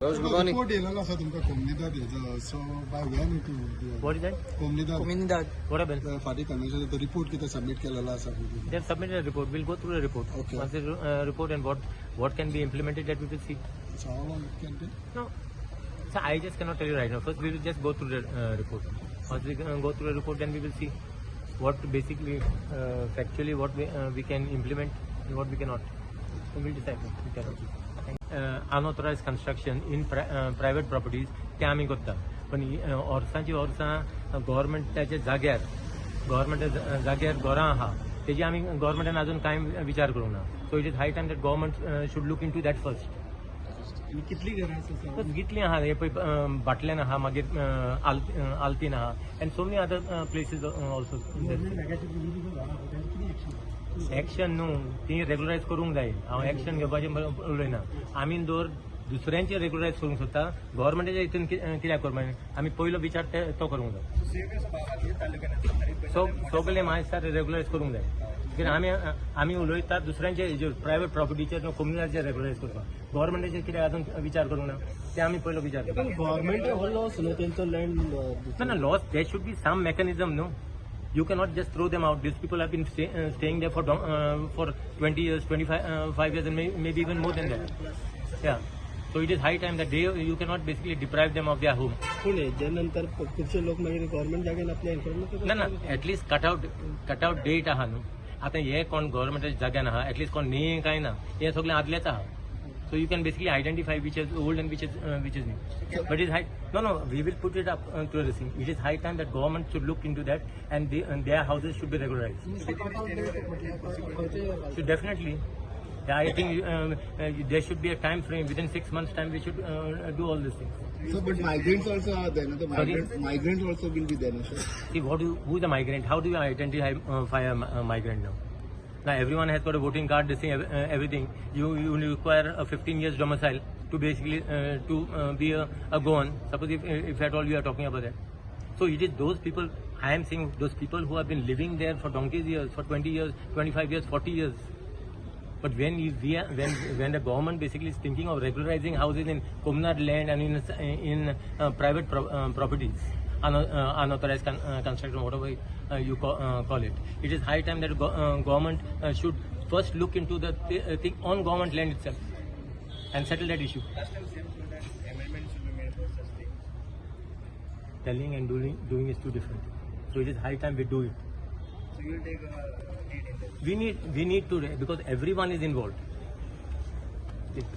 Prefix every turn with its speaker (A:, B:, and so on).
A: Good morning.
B: Report येयलेलो आसा तुमकां कोमनिदाद हेजो, so by when it?
C: What is that?
B: Comunidade.
D: Comunidade.
C: What happened?
B: फाटीं commission तो रिपोर्ट कितें सबमीट केलेलो आसा.
C: They have submitted a report. We'll go through the report.
B: Okay.
C: Once the report and what can be implemented, that we will see.
B: So how long it can take?
C: No. So I just cannot tell you right now. First, we will just go through the report. Once we go through the report, then we will see what basically, factually, what we can implement and what we cannot. We will decide. We cannot. Unauthorized construction in private properties ते आमी करता, पण वर्सांची वर्सां गव्हर्मेंटाच्या जाग्यार, गव्हर्मेंटा जाग्यार घरां आहा, तेजी आमी गव्हर्मेंटान अजून कांय विचार करूंक ना. So it is high time that government should look into that first.
D: आनी कितली घरां आसा?
C: बस कितलीं आहा हे पळय, बाटल्यान आहा, मागीर आल्तीन आहा and so many other places also. Action न्हू, ती रेगुलरायज करूंक जाय. हांव एक्शन घेवपाचें उलयना. आमी दर दुसऱ्यांचे रेगुलरायज करूंक सोदता, गव्हर्मेंटाच्या हितून कित्याक करपाक? आमी पयलो विचार तो करूंक जाय. सो सगळे म्हाका दिसता रेगुलरायज करूंक जाय, कित्याक आमी उलयतात दुसऱ्यांचे हेजेर, प्रायवेट प्रॉपर्टीचेर, कोमुनिदादीचेर रेगुलरायज करपाक. गव्हर्मेंटाचेर कित्याक अजून विचार करूंक ना, ते आमी पयलो विचार करता.
D: गव्हर्मेंट हो लॉस न्हू तेंचो land.
C: No, loss. There should be some mechanism, no? You cannot just throw them out. These people have been staying there for 20 years, 25 5 years, and maybe even more than that. Yeah. So it is high time that they you cannot basically deprive them of their home.
D: पूण हेजे नंतर खुबशे लोक मागीर government जाग्यान आपल्या information.
C: ना ना, at least cut out date आहा न्हू. आतां हे कोण गव्हर्मेंटाच्या जाग्यान आहा, एटलिस्ट कोण न्ही काय ना, हे सगळें आदलेच आहा. So you can basically identify which is old and which is new. But is high, no, we will put it up to the thing. It is high time that government should look into that and their houses should be regularise. So definitely, yeah, I think there should be a time frame. Within 6 months' time, we should do all these things.
B: So but migrants also are there, no? The
C: Sorry?
B: Migrants also will be there, no, sir?
C: See, who is a migrant? How do you identify a migrant now? Now everyone has got a voting card, this thing, everything. You require a 15 years domicile to basically to be a Goan. Suppose if at all you are talking about that. So it is those people, I am saying those people who have been living there for donkey's years, for 20 years, 25 years, 40 years. But when you, we are, when the government basically is thinking of regularizing houses in Comunidade land and in private properties, unauthorized construction, whatever you call it, it is high time that government should first look into the thing on government land itself and settle that issue.
E: Last time same told that amendment should be made for such things.
C: Telling and doing is two different. So it is high time we do it.
E: So you will take a lead in that.
C: We need to, because everyone is involved.